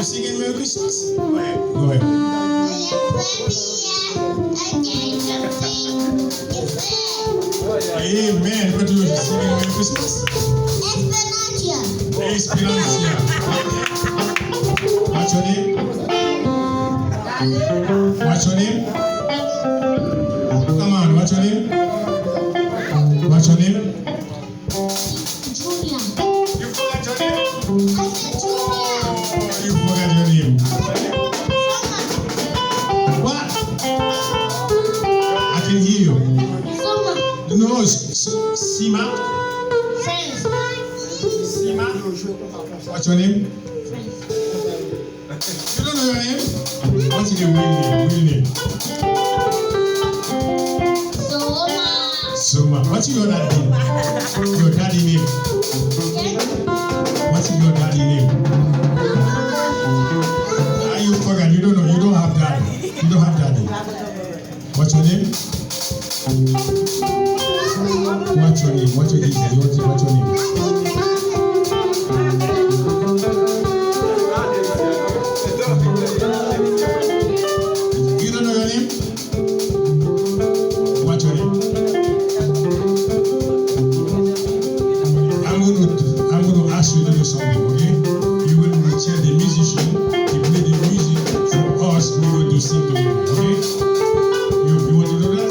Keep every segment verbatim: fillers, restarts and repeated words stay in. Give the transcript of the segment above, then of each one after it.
Singing Merry Christmas. Go ahead. Go ahead. Amen. Continue singing Merry Christmas. Esperanza. Esperanza. What's your name? What's your name? Come on, what's your name? What's your name? Junior. You forgot your name? I said Junior. Oh, you forgot your name. Soma. What? I can hear you. Soma. No, S-, S-, Sima. Friends. Sima. What's your name? Friends. You don't know your name? What's your real name? Real name? Soma. Soma. What's your daddy name? Your daddy name? Ken? What's your daddy name? Ah, you forgot. You don't know. You don't have daddy. You don't have daddy. What's your name? What's your name? What's your name? What's your, what's your name? You don't know your name? What's your name? I'm gonna, I'm gonna ask you to do something, okay? You will tell the musician to play the music for us. We will do sing together, okay? You, you want to do that?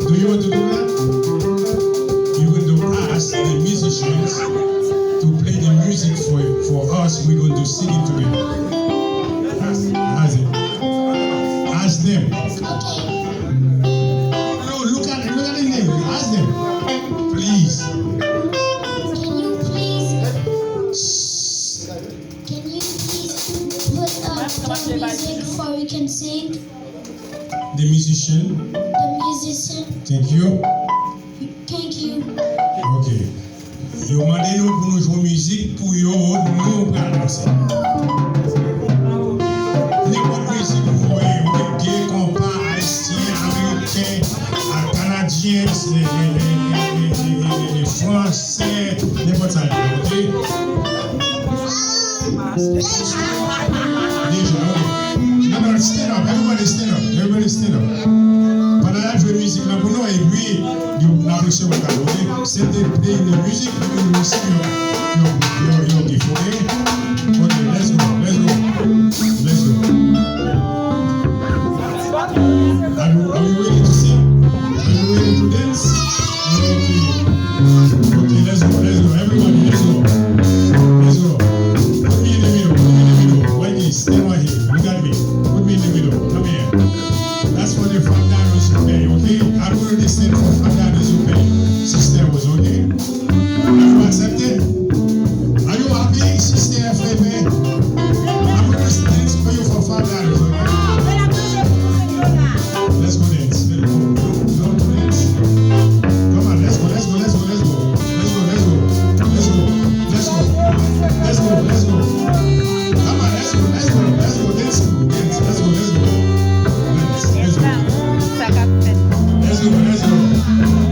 Do you want to do that? You will do ask the musicians to play the music for, for us. We will do singing together. Ask, ask them. Ask them. No, look at, look at the name. Ask them. Please. Can you please, can you please put up the music before we can sing? The musician. The musician. Thank you. Thank you. Ok. Yo mande nou pou nou jwe yon mizik pou yo, nou pral danse. Nenpòt mizik ou voye, reggae, konpa, ayisyen, ameriken, a, kanadyen, se, e, e, fransè, nenpòt sa l ye, ok? Deja, ok. No, no, stand up. Everybody stand up. Everybody stand up. Pandan y ap jwe mizik lan pou nou, epi, yo, n ap resevwa kado, ok? Since they playing the music, we will receive your, your, your, your gift, ok? Ok, let's go, let's go, let's go. Are you, are you ready to sing? Are you ready to dance? Ok. Ok, let's go, let's go. Everybody, let's go. Let's go. Put me in the middle, put me in the middle. Like this, stand right here. Look at me. Put me in the middle. Come here. That's for the Fandango Super, ok? I'm gonna listen for Fandango Super. Sisters, ok? Are you accepted? Are you happy, Sister F F A? I'm gonna dance for you for five dollars, okay? Let's go dance. Let's go. Don't, don't dance. Come on, let's go, let's go, let's go, let's go. Let's go, let's go. Let's go. Let's go. Let's go, let's go. Come on, let's go, let's go, let's go. Dance, dance. Let's go, let's go. Dance, let's go. Sa k ap fèt? Let's go, let's go.